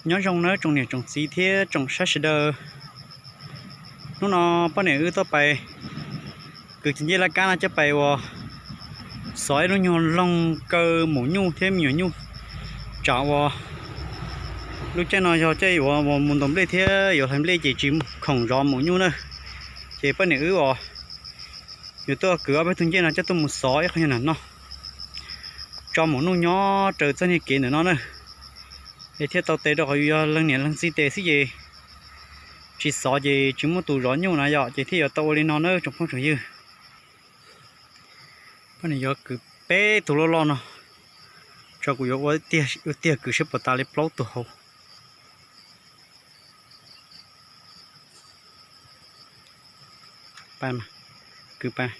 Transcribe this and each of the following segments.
Nyob zoo nawb tsoom niam tsoom txiv thiab tsoom saib sawv daws. Hnub no poj niam wb tuaj pais kwv cov ncej laj kab no coj pais uas xov ib lub nyuag loog kaw maum nyuj thiab me nyuam nyuj. Tsam uas lub caij no yog caij uas mus ntaus nplej thiab yuav hlais nplej ces tsis khoom zov maum nyuj na. Ces poj niam wb uas yuav tuaj kwv ob peb tug ncej no coj tuaj mus xov ib qho nyuag nram no, tso maum nyuj nyob raws txoj niag kev ntawm no na, es thiaj tau tes rau qhov yus yog leej niam leej txiv tes xwb ces tsis xov ces tsis muaj tus zov nyuj na yom, ces thiaj yuav tau ua li no na tsoom phooj tsoom ywg. Poj niam yuav kwv peb tug loj loj no, tso kuv yuav ua tiag kwv seb puas tas li plaub tug hauv. Kwv pais.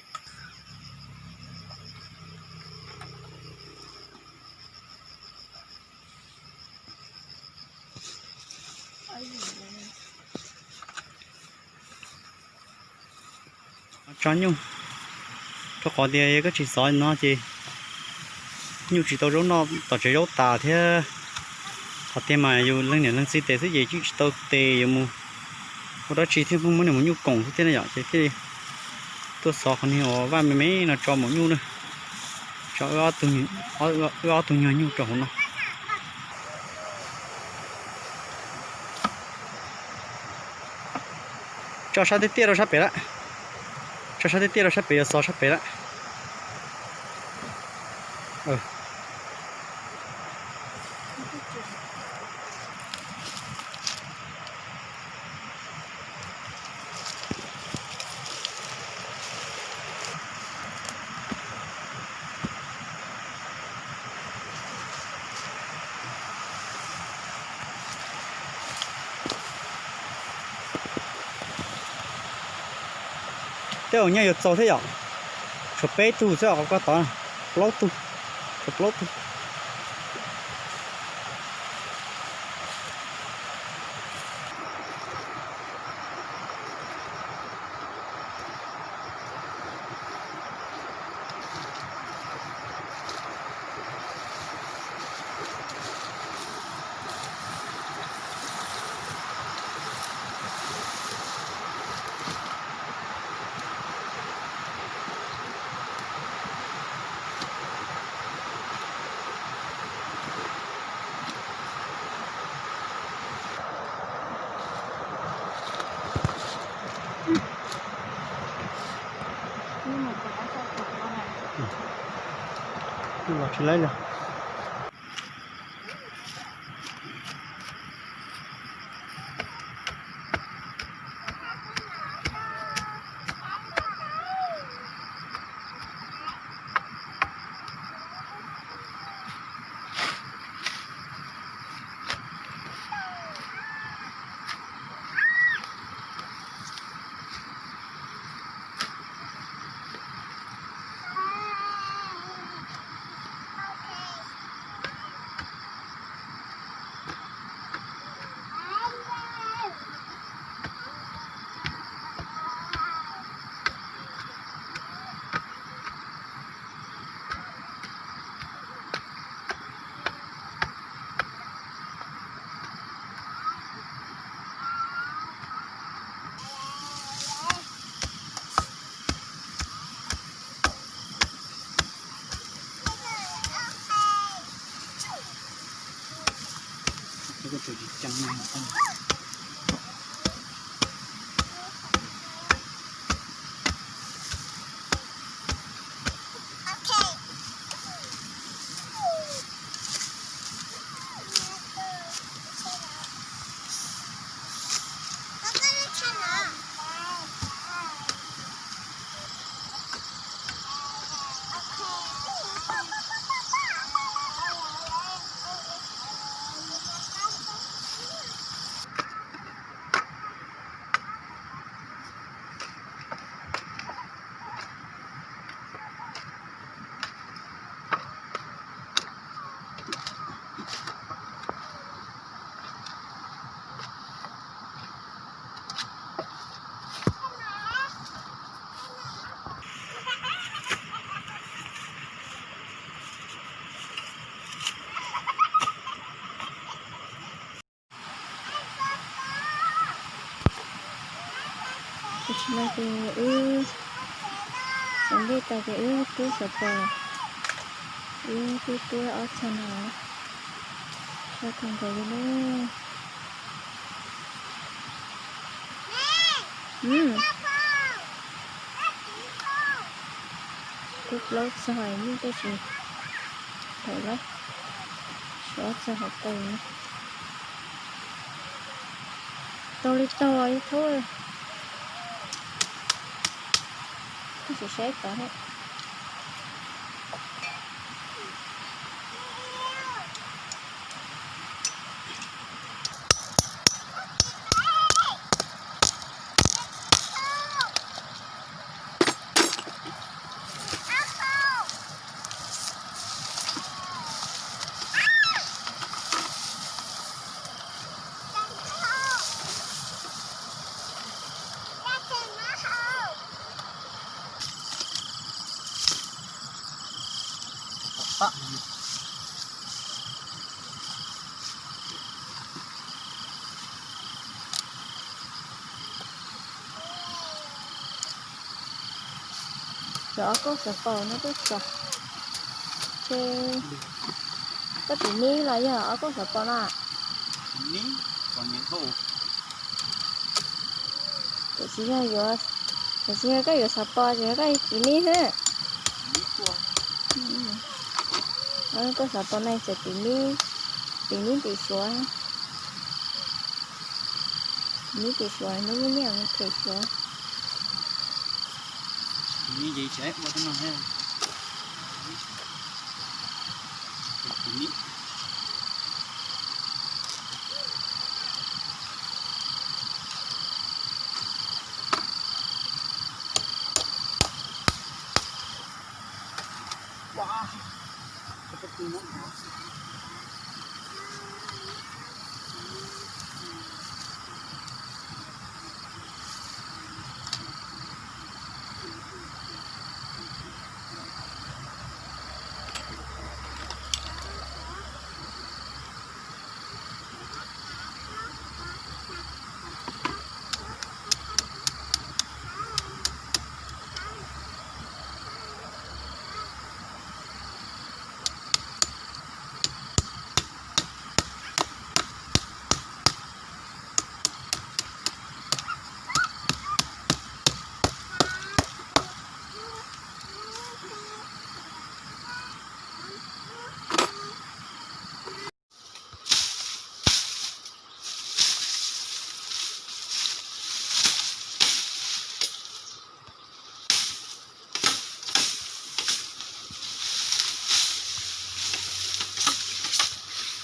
Tso nyuj, rau qhov tias yog koj tsis xov no ces nyuj tsis tau zaub noj tom tsev zaub tas thiab. Qhov tiag mas yus leej niam leej txiv tes xwb ces tsis tau tes yuav mus ua dab tsi thiab, muab niam mus nyuj koom xwb thiab na yom, ces thiaj li tuaj xov qhov niag uas vaj me me no tso maum nyuj na. Tso wb ob tug nyuag nyuj rau hauv no. Tso sab tiaj tiaj rau sab pem lawm. Tso sab tiaj tiaj rau sab pem, yuav xov sab pem lawm. Tej zaum nyuj yuav txaus thiab yom. Tshuav peb tug xwb os, qhov koj tod plaub tug, tshuav plaub tug. Los tsis laib li. Tam sim no ces wb xav ncej tas ces wb rub xov pos, wb twb rub ob txog no, sab kawg nkaus li na. Rub plaub txog muaj tej sis thaum lawm, tshuav ob txog hauv paus na. Tau li tau ib thub, tab sis saib tod. Cov ob kauj xov pos no tuaj txog ces koj tis nib los yog ob kauj xov pos no? Tiam sis yog yuav, tiam sis yog koj yuav xov pos ces yog koj tis nib xwb. Ob kauj xov pos no txawm tis nib, tis nib tim Suav, tis nib tim Suav, neb muaj nyiaj mus them Suav.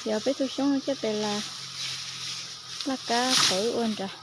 Yog peb tug xyoob coj tes las laj kab qhov wb ua nrad.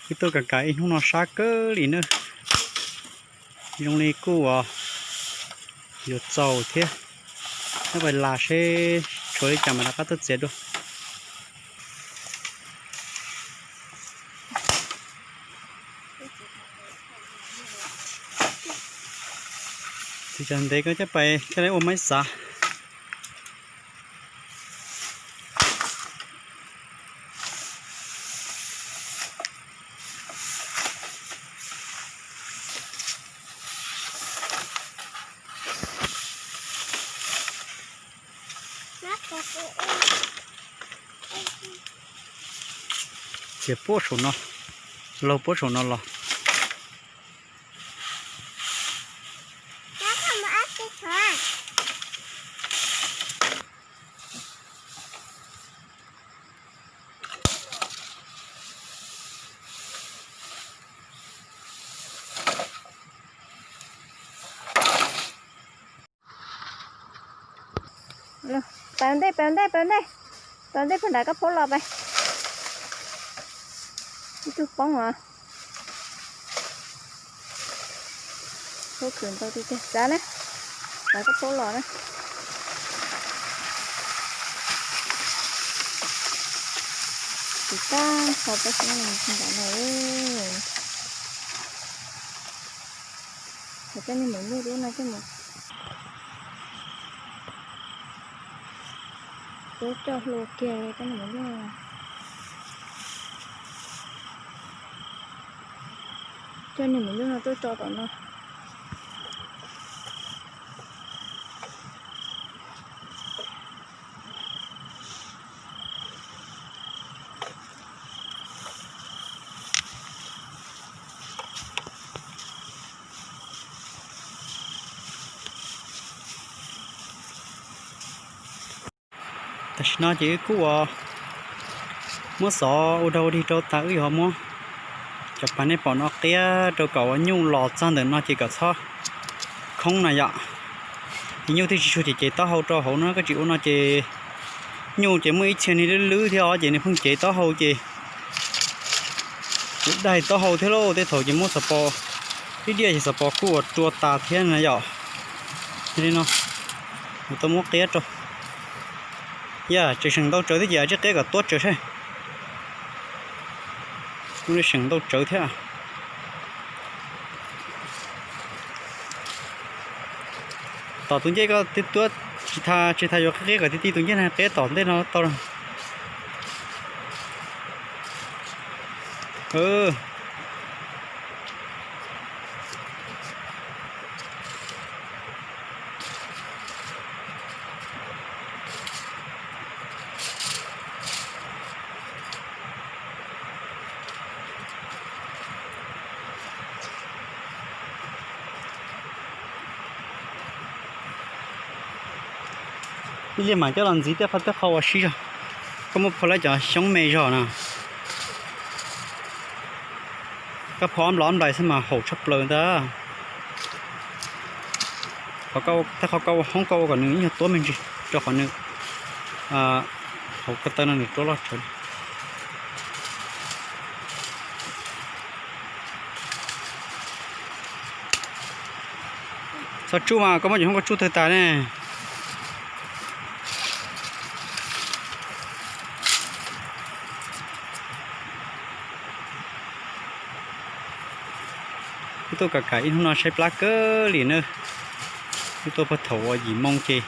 Wb tuaj kam kam ib hnub no sab kawg li na. Zoo li kuj uas yuav txaus thiab. Nyob pais las seb tshuav li cas mas rov qab tuaj txiav dua. Tsis tas ntev koj coj pais coj lawv ua maib xav. Txiav puab saum no, laug puab saum no los. Pais ua ntej, pais ua ntej, pais ua ntej, pais ua ntej puag nram koj phaub los pais. Ib tug poob os. Phaub khwv ntau tiag tiag, xav na, nram koj phaub los na. Tus kab ho peb xyoob mus nram no. Thov coj nej mus nyuj lub no coj mus tuab coj hlua kiag coj nej mus nyuj. Coj nej mus nyuj no tuaj tso tom no. Tam sim no ces wb kuj ua muab xov ua dog ua dig rau tas wb yuav muab cov pas nej pom no qiab rau kom ua nyuj los txog ntawm no ces kom txhob khoob na yom. Ces nyuj thiaj tsis tshua ces cev taub hau rau hauv no, koj tsis ua no ces nyuj ces muaj ib txhia nws lwb lwb thiab os ces nws pheej cev taub hau ces daig taub hau thiab lauj. Tej thaum ces muab xov pos ib diaj ces xov pos kuj ua rua tas thiab na yom. Li no, kuv tau muab qiab rau. Yog tseem seem ntau tsawv thiab ces tsij qiab kom tuab tsawv saib. Kuj li seem ntau tsawv thiab. Tom tus ncej koj twb tuab tsis tas, tsis tas yuav qiab kom ti ti tus ncej na, qiab tom ntej no tau. Ib li mam coj los ntxiv tej qho, tej qho uas sib zog. Koj muab phua lawv cov xyoob me zog na. Koj phua ob nplais ob nplais xwb mas haum tshaj plaws ntag. Tej qhov koj ua hoob koj ua kom nws ib nyuag tuab me ntsis rau qhov nws hauv ko taw no nws rua loj tsawv. Txhob tsuj mas, koj muab cov hoob koj tsuj tawg tas ne. Wb tuaj kam kam ib hnub no saib plab kawg li na. Wb tuaj puag thaum uas yim moo ces,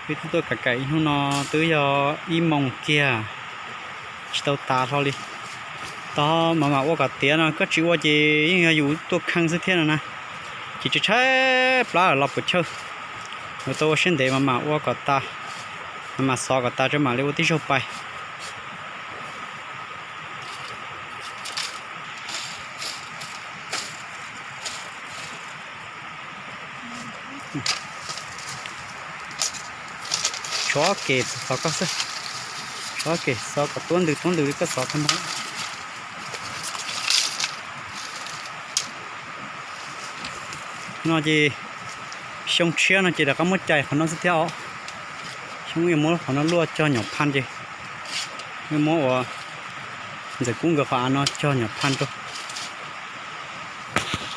wb twb tuaj kam kam ib hnub no twb yog ib moos kiag, tsis tau tas hlo li. Tog mam mam ua kom tiav no, koj tsis ua ces yeej yog yus tuaj kheej xwb thiab no na. Ces tshaib tshaib plab los puas chawj, yuav tau ua siab ntev mam mam ua kom tas, mam mam xov kom tas tso mam li ua tib zaug pais. Tso kev xov koj xwb, tso kev xov kom tuab ntws tuab ntws li koj xov koj no. No ces xyoo tshiab no ces rov qab muab cais qhov no xwb thiab os. Xyoo yuav muab qhov no luaj cog nyuam phaj ces yuav muab ua Ntxawm Kub nkawd qhov av no cog nyom phaj rau,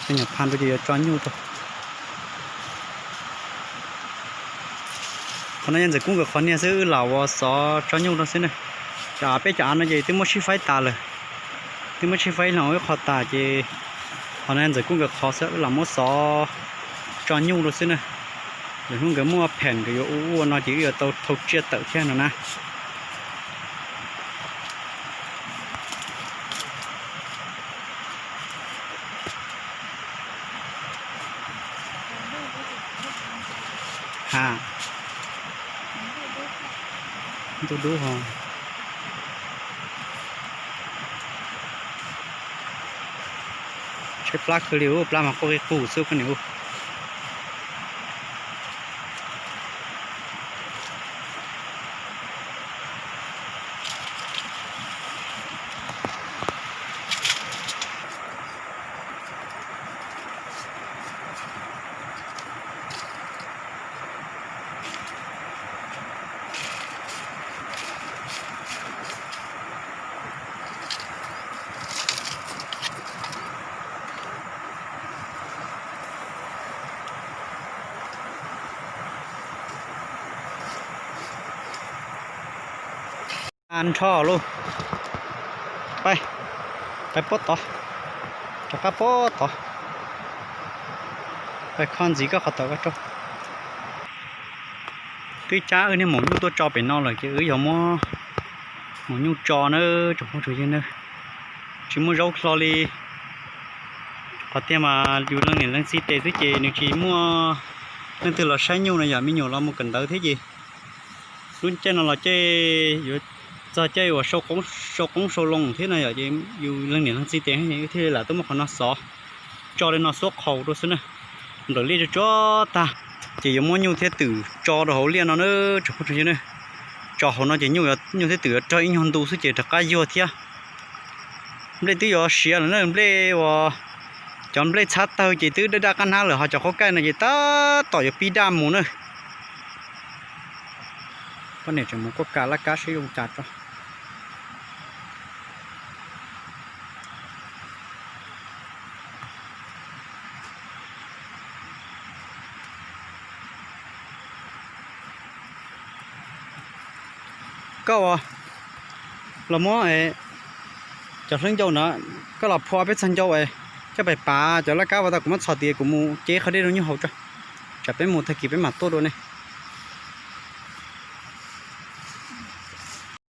cog nyom phaj rau ces yuav tso nyuj rau. Qhov no yog Ntxawm Kub nkawd qhov niag xwb, wb lam ua xov tso nyuj rau xwb na. Cov av, peb cov av no ces twb muab sib faib tas lawm, twb muab sib faib hlo ib qho tas ces qhov no yog Ntxawm Kub nkawd qhov xwb, wb lam muab xov tso nyuj rau xwb na. Lwm hnub nkawd muaj phem nkawd yuav ua ua no ces wb yuav tau thau tsiaj tawm thiab no na. Ha, ntuj dub ho. Tshaib plab kawg li, plab mas quaj qig qug xwb koj niam. Nrho lauj. Pais, pais puab tod, rov qab puab tod. Pais kho ntxiv koj qhov tawm koj rau. Twb cab wb niag maum nyuj tuaj tso pem no lawm ces wb yog muab maum nyuj tso na, tsoom phooj tsoom ywg na. Tsis muaj zaub hlo li. Qhov tiag mas yus leej niam leej txiv tes xwb ces nws tsis muaj leej twg los saib nyuj no, yog me nyuam los mus kawm ntawv thiab ces lub caij no los caij yuav txog caij uas sau qoob sau loo thiab no yom, ces yus leej niam leej txiv tes thiaj li lam tuaj muab qhov no xov tso li no xuab qhaus rau xwb na. Nplawm liaj tsuag tsuag tag ces yuav muab nyuj thiab twm tso rau hauv liaj no na, tsoom phooj tsoom ywg na. Tso hauv no ces nyuj thiab twm yuav raug ib nyuag ntu xwb ces rov qab yuag thiab. Nplej twb yuav siav lawm na, nplej uas cov nplej txhab tawg ces twb daj daj qab hnab lawm, ho cov qub kaij no ces tab tom yuav pib daj mus na. Poj niam tseem mus kuaj ka laj kab seb zoo cas tso. Koj ua los muab cov hlwb ncau no, koj los phua peb txog ncau coj pais pav cov laj kab ua tau, kuv muab txhos tias kuv mus cev qhov dej rau nyuj haus tso, tsam peb mus tag kis peb mam tuaj dua ne.